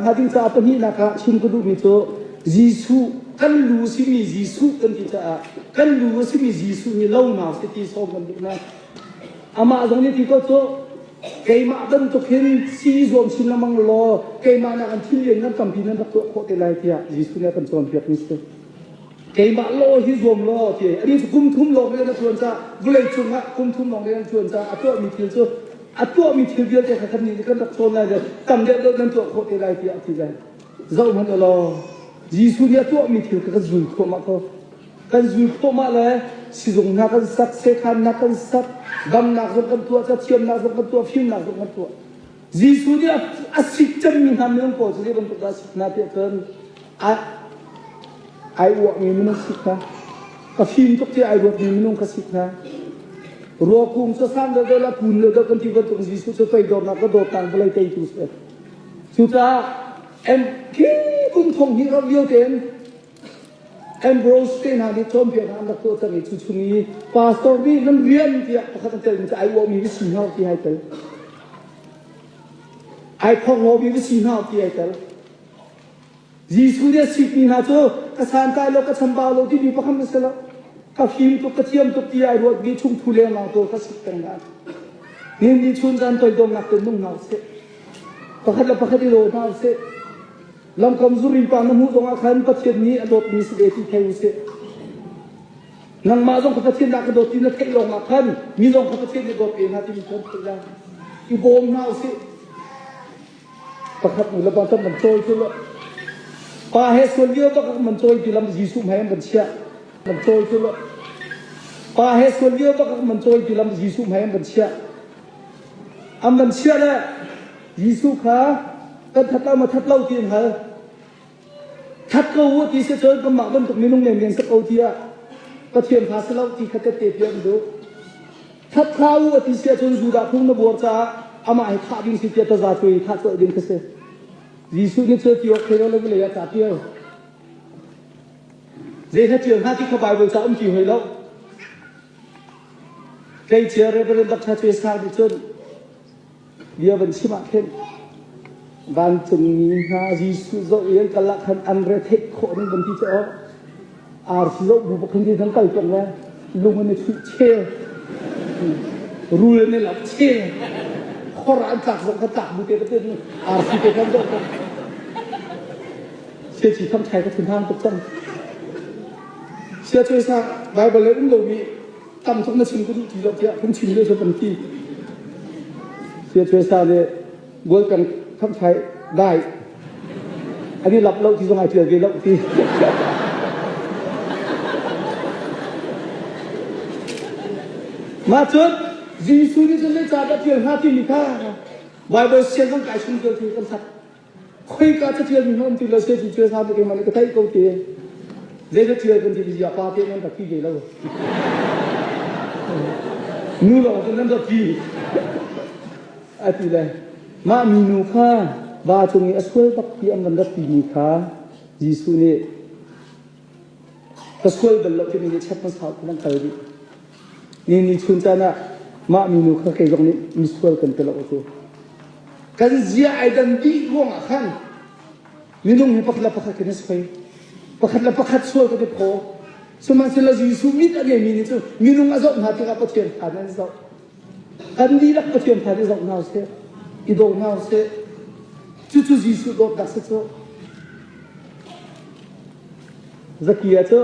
nakhnga ding caah pahnihnak ah chim ka duhmi cu Jesuh kan lu simi Jesuh kan ti caah kan lu a simi Jesuh nih lo hna seh ti sawm kan duh hna. Amah zong nih ti ko cu keimah bantuk hin si zuam chin lengmang law keimah nak in thil lian ngan tampi nan rak tuah khawh te lai tiah Jesuh nih a kan cawnpiakmi si. Keimah law hi zuam law ti ani cu kum thum lawng rian a ṭuan caah vawlei cungah kum thum lawng rian a ṭuan caah a tuahmi thil cu a tuahmi thil vialte kha kan nih kan rak cawn lai le tam deuh deuh nan tuah khawh te lai tiah a ti lai. Zoh hmanh u law Jesuh nih a tuahmi thil kha kan zul thluahmah ko. Kan zul thluahmah le sizung hna kan sak, sekhannak kan sak, damnak zong kan tuah, cathiamnak zong kan tuah, fimnak zong kan tuah. Jesuh nih a sik cemmi hna minung pawl cu zei bantuk dah a sik hna tiah cun ai uahmi minung sik hna. Ka fim tuk ti ai ruatmi minung ka sik hna. Ruakung cu sang deuh deuh la kun deuh deuh kan ti bantuk Jesuh cu toidornak ka dawtnak vawlei teitu si. Cucaah khi kum thong hnih rauh lio tein Ambrose te hna nih cawnpiaknak an rak tuah cang i cu chung i pastor nih nan rian tiah pakhat an telmi cu ai uahmi va si hna ti ai tel. Ai phorhlawmi va si hna ti ai tel. Jesuh nih a sikmi hna cu ka santlai lo ka chambau lo timi pakhat na si lo. Ka fim tuk ka thiam tuk ti ai ruatmi chungthu lengmang tu ka sik peng hna. Nihin ni chun zan toidawmnak te nung hna usih. Pakhat le pakhat i daw hna usih. Lamkam zurin pa na hmuh zongah khan Pathian nih a dawtmi si ve ti thei usih. Nangmah zong kha Pathian dah ka dawt ti na theih lawngah khan mi zong kha Pathian nih dawt ve hna timi khan theih lai. I bawm hna usih. Pakhat nu le pa kan man cawi cu lo. Pa he sual lio bak man cawi ti lam Jesuh hmai an van chiah. Man cawi cu lo. Pa he sual lio bak man cawi ti lam Jesuh hmai an van chiah. An van chiah le Jesuh kha kan that lo ma that lo ti an hal. That ko u ti si cun kanmah bantuk minung menmen si ko tiah Pathian fa si lo ti kha tette piak an duh. That hlah u a ti si ahcun Judah phung na buar caah amah hi thah ding si tiah taza cuai thah colh ding kha si. Jesuh nih cu ti awk thei lo le vawlei ah ca tial. Zei kha tial hna ti kha Bible ca um ti hoi lo. Tleicia Reverend Dr. Chue Sang nih cun Bia van chim ah khin vancungmi hna Jesuh zoh i an kal ah khan an retheih khawh ning van ti cu aw arsi zoh bu bak khin kan kal peng le lung an i chuih chel rul an i lak chel khor an tlak zong kha tlak bu te ka tin arsi te kan zoh ko sia chi tham thai ka thin hang tuk cang sia choi sa bible le um lomi tam tuk na chim ka duh ti lo tiah phung chim lio cu kan ti. Sia Chue Sa nih goal kan khamhthai dai an i lap lo ti zong ai tial ve lo ti. Mah cun Jesuh nih cun zeicah dah tial hnga timi kha Bible siang kan kai chung tial kan sak. Khoika catialmi hna um ti lo se ti cu sa keimah nih ka theih ko ti. Zei catial kan ti zia pa te nan rak ti ve lo. Nu lawng cu nan rak ti. A ti le mah minu kha va cung i a sual bak ti an van rak timi kha Jesuh nih ka sual bal lo timi nih chek hmasa nan kal dih. Ni ni chun caan ah mah minu kha kei zong nih misual kan ti lo ti. Kan zia ai dan dih ruangah khan minung hi pakhat le pakhat kan i soi. Pakhat le pakhat sual kan i phaw. Sihmanhsehlaw Jesuh mit a ngeimi nih cun minung a zoh hna tikah Pathian kha an zoh. Kan dihlak Pathian kha i zoh hna usih, i daw hna usih. Cucu Jesuh dawtnak si cu. Zakia cu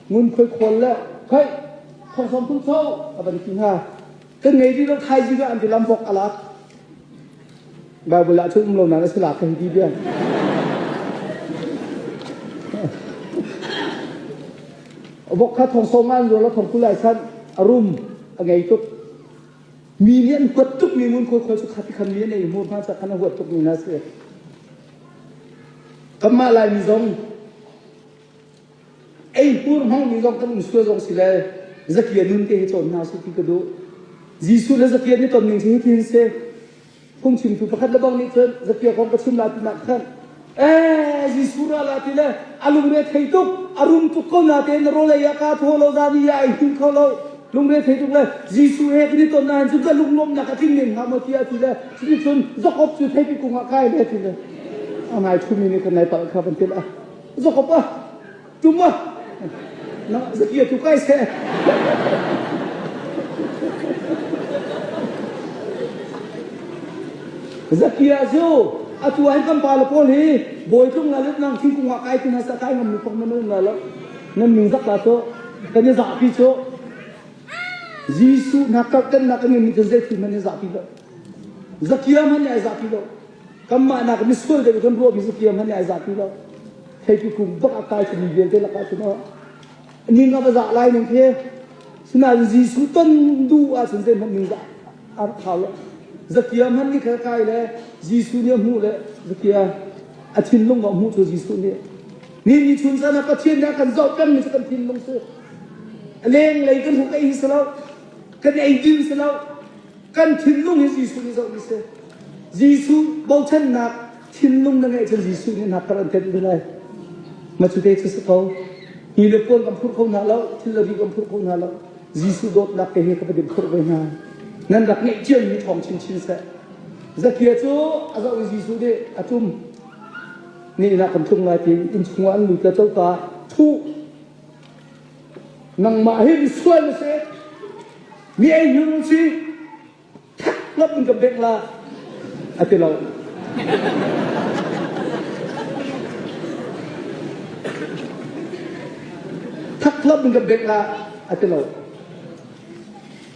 ngunkhuai khawl le khoi thong sawm thum cho a van ti hna. Kan ngei rih lo thaizing ah an ti lam bawk a lak. Bible ah cun um lo nain a si lak ka hei ti bia. Vok kha thong sawm an zuar lo thong 20 ai san a rum a ngei tuk. Mi nih an huat tuk mi ngunkhuai khawl cu kha ti khan mi an ei hmur hna ca khan a huat tuk mi hna si. Kanmah Laimi zong Eihmur hmangmi zong kan um sual zong si le zakia nun te hi cawn hna usih ti ka duh. Jesuh le zakia nih ton ning cu hitin si. Phungchimtu pakhat le bang nih cun zakia kong ka chim lai ti nak khan ee Jesuh ra la ti le a lungre thei tuk a rum tuk ko na tein rawl ei ah ka thaw lo zan i ai him kho lo lungre thei tuk le Jesuh he kan i ton nain cun ka lunglawmhnak a tling men hnga maw tiah ti le cuticun Jakob cu theipi kung ah kai le ti le. A ngai thumi nih kan nai palh kha van til a. Jakob ah tum ah na zakia tu kai seh. Zakia cu atu ah hin kan pa le pawl hi bawi tlung la let nang thingkung ah kai ti hna seh kai ngam mi pok nan um la lo. Nan ning zak la cu kan i zahpi cu Jesuh hna karhtennak kan ngeimi cu zei thil hmanh i zahpi lo. Zakia hmanh nih ai zahpi lo. Kanmah nak misual deuh kan ruahmi zakia hmanh nih ai zahpi lo. Theipi kung bak a kai mi vialte lakah cun aw ning a va zah lai ning khi. Sinain Jesuh ton duh ahcun zeihmanh ning zah a rak hau lo. Zakia hmanh nih kha kai le Jesuh nih a hmuh le Zakia a thinlung a hmuh cu Jesuh nih ni ni chun zan ah Pathian nih a kan zoh pengmi cu kan thinlung si. Lenglei kan hruk ei hi si lo. Kan ei din si lo. Kan thinlung hi Jesuh nih zohmi si. Jesuh bochannak thinlung na ngeih cun Jesuh nih hna an tenh ve lai. Ma cu te cu si ko. Hi le puan kan phurh kho hna lo, thil le ri kan phurh kho hna lo. Jesuh dawtnak te hi ka va phurh ve hna. Nan rak ngeih ciami ṭhawng chinchin seh. Zakia cu a zoh i Jesuh nih a tum. Ni inn ah kan tlung lai ti inn chungah an lut le coka thuh Nangmah hi misual na si. Mi ei hnu si. Thak lop in ka bek la. A ti lo. Thak lop in ka bek la. A ti lo.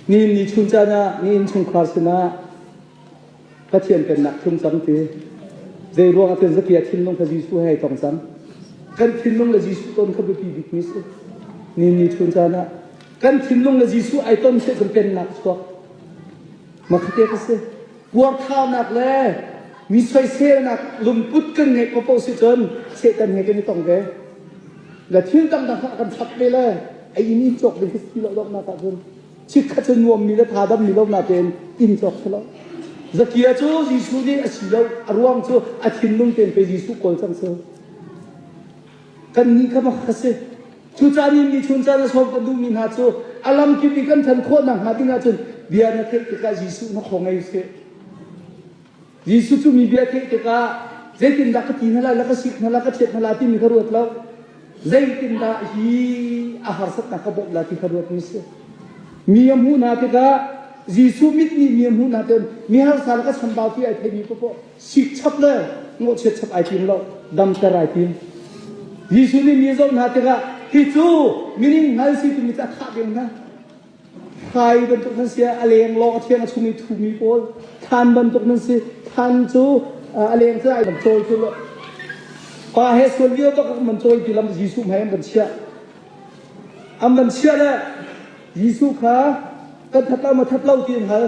Ni ni chun caan ah ni inn chungkhar sinah Pathian pennak thlung cang ti. Zei ruang ah cun zakia thinlung kha Jesuh he ai tong cang. Kan thinlung le Jesuh ton kha biapi bikmi si. Ni ni chun caan ah kan thinlung le Jesuh ai ton seh cun pennak chuak. Makhate ka si. Puarthaunak le mi soiselnak lungput kan ngeih paohpaoh si cun Satan he kan i tong ve. Le thil dangdang kha kan chap ve le a inn in cawk ding khi si lo donghnak ah cun Chikkhat cu nuammi le thadammi lo natein inn cawk si lo. Zakia cu Jesuh nih a si lo. A ruang cu a thinlung tein pei Jesuh kawl cang si. Kannih kha mak ka si. Cucaah ni ni chun caan a sawm kan duhmi hna cu a lamkip i kan ṭhan khawh nakhnga ding ahcun bia na theih tikah Jesuh na khaw ngei sih. Jesuh cu mi bia theih tikah zeitindah ka ti hna lai, la ka sik hna lai, ka chiat hna lai timi kha ruat lo. Zeitindah hi a harsatnak ka bawmh lai ti kha ruat mi si. Mi a hmuh hna tikah Jesuh mit nih mi a hmuh hna cun mi harsa le ka chambau ti ai theimi paoh sik chap le ngawhchiat chap ai tim lo, damter ai tim. Jesuh nih mi a zoh hna tikah hi cu mining hngal si timi cu a thah ding hna. Thai bantuk nan si a leng lawng a thiang a chung i thumi pawl thlan bantuk nan si thlan cu a leng cu ai cawi cu pa he sual lio bak man cawi ti lam Jesuh hmai an van chiah an van chiah le Jesuh kha kan that lo ma that lo ti an hal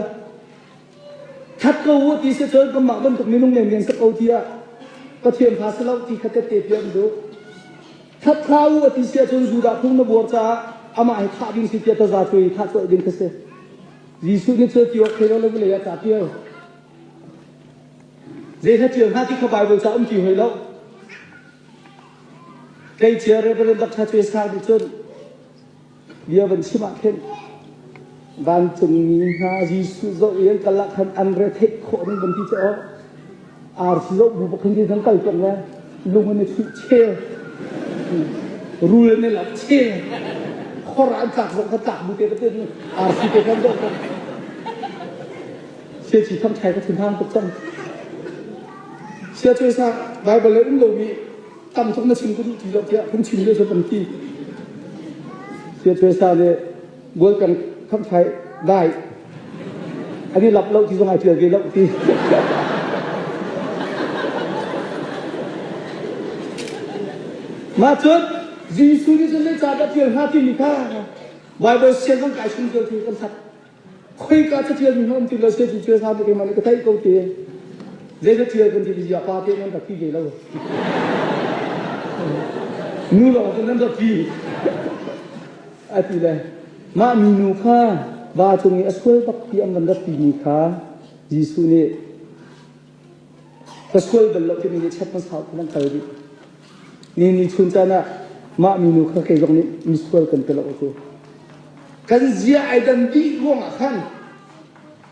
that ko u ti si cun kanmah bantuk minung men men si ko tiah Pathian fa si lo ti kha tette piak an duh that thla u a ti si ahcun Judah phung na buar caah amah hi thah ding si tiah taza cuai thah colh ding kha si Jesuh nih cu ti awk thei lo le vawlei ah ca tial zei hla tial hna ti kha Bible ca um ti hoi lo Tleicia Reverend Dr. Chue Sang nih cun Bia van chim ah khin vancungmi hna Jesuh zoh i an kal ah khan an re theih khawh ning van ti cu aw arsi zoh bu bak khin kan kal peng le lung an i chuih chel rul an i lak chel khor an tlak zong kha tlak bu te ka tin arsi te kan zoh kan sia chi tham chai ka thin hang tuk cang sia choi sa bible le um lomi tam tuk na chim ka duh ti lo tiah phungchim lio cu kan ti. Sia le Gold kan thlai dai an i lap lo ti zong ai tial ve lo ti. Mah cun Jesuh nih cun zeicah dah tial hnga timi kha Bible sian zong kai chung tial kan sak. Khoika catial mi hmanh ti lo se ti thil sa keimah nih ka theih ko ti. Zei catial kan ti zia pa te nan rak ti ve lo. Nu lawng cu nan rak ti. A ti le mah minu kha va cung i a sual bak ti an van rak ti mi kha Jesuh nih ka sual bal lo timi nih chat hmasa nan kal dih. Ni ni chun caan ah mah minu kha kei zong nih misual kan ti lo ti. Kan zia ai dan dih ruangah khan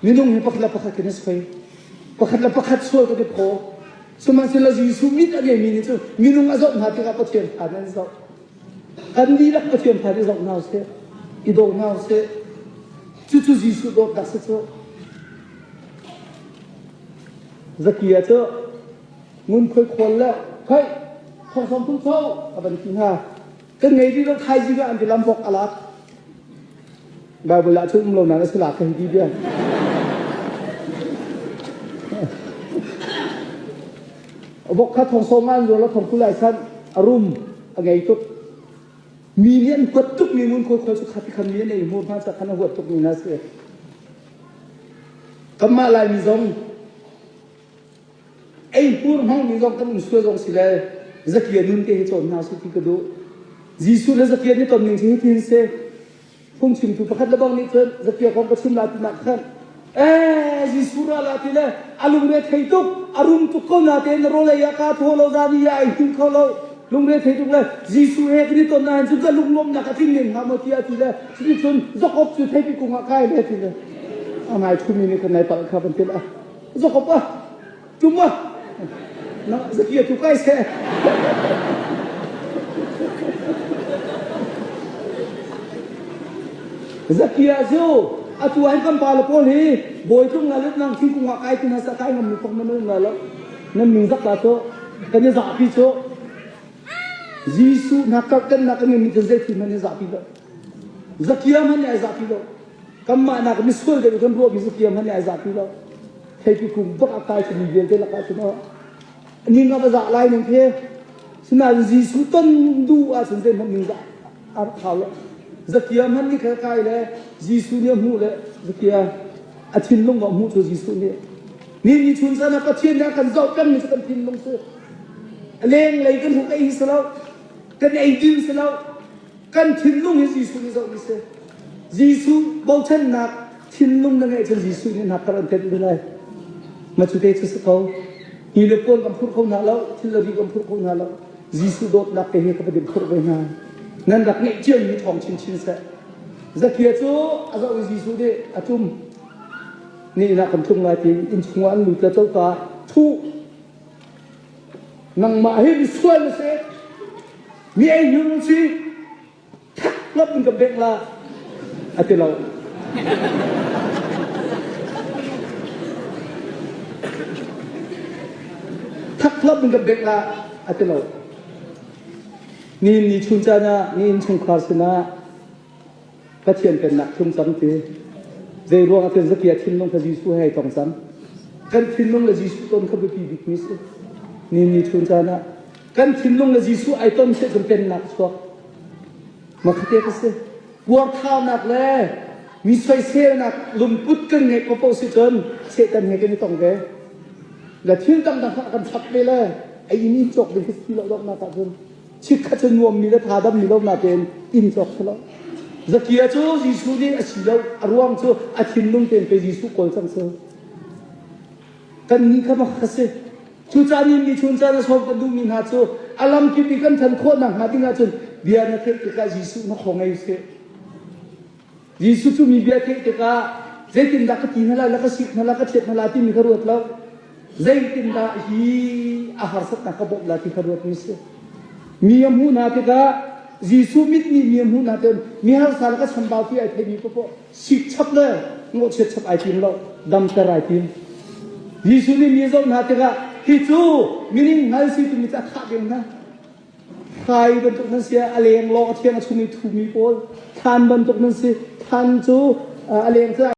minung hi pakhat le pakhat kan i soi. Pakhat le pakhat sual kan i phaw. Sihmanhsehlaw Jesuh mit a ngeimi nih cun minung a zoh hna tikah Pathian phan an zoh. Kan dihlak Pathian phan i zoh hna usih, i daw hna usih. Cucu Jesuh dawtnak si cu. Zakia cu ngunkhuai khawl le khoi thong thum tho a van ti hna. Kan ngei rih lo thaizing ah an ti lam bok a lak. Bible ah cun um lo nain a si lak ka hei ti bia. Vok kha thong sawm an zuar la thong 20 ai san a rum a ngei tuk. Mi nih an huat tuk mi ngun khawi khawi cu kha ti khan mi an ei hmur hna ca khan a huat tuk mi hna si. Kanmah Laimi zong Eihmur hmangmi zong kan um sual zong si le Zakia nun te hi cawn hna usih ti ka duh. Jesuh le Zakia nih ton ning cu hitin si. Phungchimtu pakhat le bang nih cun Zakia kong ka chim la ti nak khan ee Jesuh ra la ti le a lungre thei tuk a rum tuk ko na tein rawlei ah ka thaw lo zan i ai him kho lo lungre thei tuk le Jesuh he kan i ton nain cun ka lunglawmhnak a tling ning hnga maw ti a ti le cuticun Jakob cu theipi kung ah kai le ti le a ngai thumi nih kan nai palh kha van ti le Jakob ah tum ah na zakia tu kai seh Zakia cu atu ah kan pa le pawl hi bawi tlung la lut nang thingkung ah kai tu hna sa kai ngam mi pok nan um la lo nan ning zak la cu kan i zahpi cu Jesuh na kar kan nak kan mi cun zei thil hmanh i zahpi lo Zakia hmanh nih ai zahpi lo Kanmah nak misual deuh kan ruahmi zakia hmanh nih ai zahpi lo. Theipi kung bak a kai cu mi vialte lakah cun aw ning a va zah lai ning khi. Sinain Jesuh ton duh ahcun zeihmanh ning zah a rak hau lo. Zakia hmanh nih kha kai le Jesuh nih a hmuh le Zakia a thinlung a hmuh cu Jesuh nih ni ni chun zan ah Pathian nih a kan zoh pengmi cu kan thinlung si. A lenglei kan huk ei hi si lo. Kan ei din si lo. Kan thinlung hi Jesuh nih zohmi si. Jesuh bochannak thinlung na ngeih cun Jesuh nih hnakkar an tenh lai. Ma cu te cu si ko. Hi le pawl kan phurh kho hna lo, thil le ri kan phurh kho hna lo. Jesuh dawtnak te hi ka va phurh ve hna. Nan rak ngeih ciami thawng chinchin seh. Zakia cu a zoh i Jesuh nih a tum. Ni inn ah kan tlung lai ti inn chungah an lut le coka thuh. Nangmah hi misual na si. Mi ei hnung si thak lop in ka bengh la a ti lo. Thak lop in ka bengh la a ti lo. Ni ni chun caan ah ni innchungkhar sinah Pathian pennak thlung cang ti. Zei ruang ah cun zakia thinlung kha Jesuh he ai tong cang. Kan thinlung le Jesuh ton kha biapi bikmi si. Ni ni chun caan ah kan thinlung le Jesuh ai ton seh cun pennak chuak. Makhate ka si. Puarthaunak le mi soiselnak lungput kan ngeih ko paoh si cun Satan he kan i tong ve. Le thil dangdang kha kan chap ve le a inn in cawk ding khi si lo donghnak ah cun chikkhat cu nuammi le thadammi lo natein inn cawk si lo. Zakia cu Jesuh nih a si lo a ruang cu a thinlung tein pei Jesuh kawl cang si. Kannih kha mak ka si. Cucaah ni ni chun caan a sawm kan duhmi hna cu a lamkip i kan than khawh nakhnga ding ahcun bia na theih tikah Jesuh na kho ngei sih. Jesuh cu mi bia theih tikah zeitindah ka ti hna lai, la ka sik hna lai, ka thiat hna lai timi kha ruat lo. Zeitindah hi a harsatnak ka bawmh lai ti kha ruatmi si. Mi a hmuh hna tikah Jesuh mit nih mi a hmuh hna tein mi harsa le ka chambau ti ai theimi paohpaoh sik chap le ngawhchiat chap ai tim lo, damter ai tim. Jesuh nih mi a zoh hna tikah hi cu mining hngal si timi cu a thah ding hna. Thai bantuk nan si a leng lawng a thiang a chung i thumi pawl thlan bantuk nan si thlan cu a leng cu.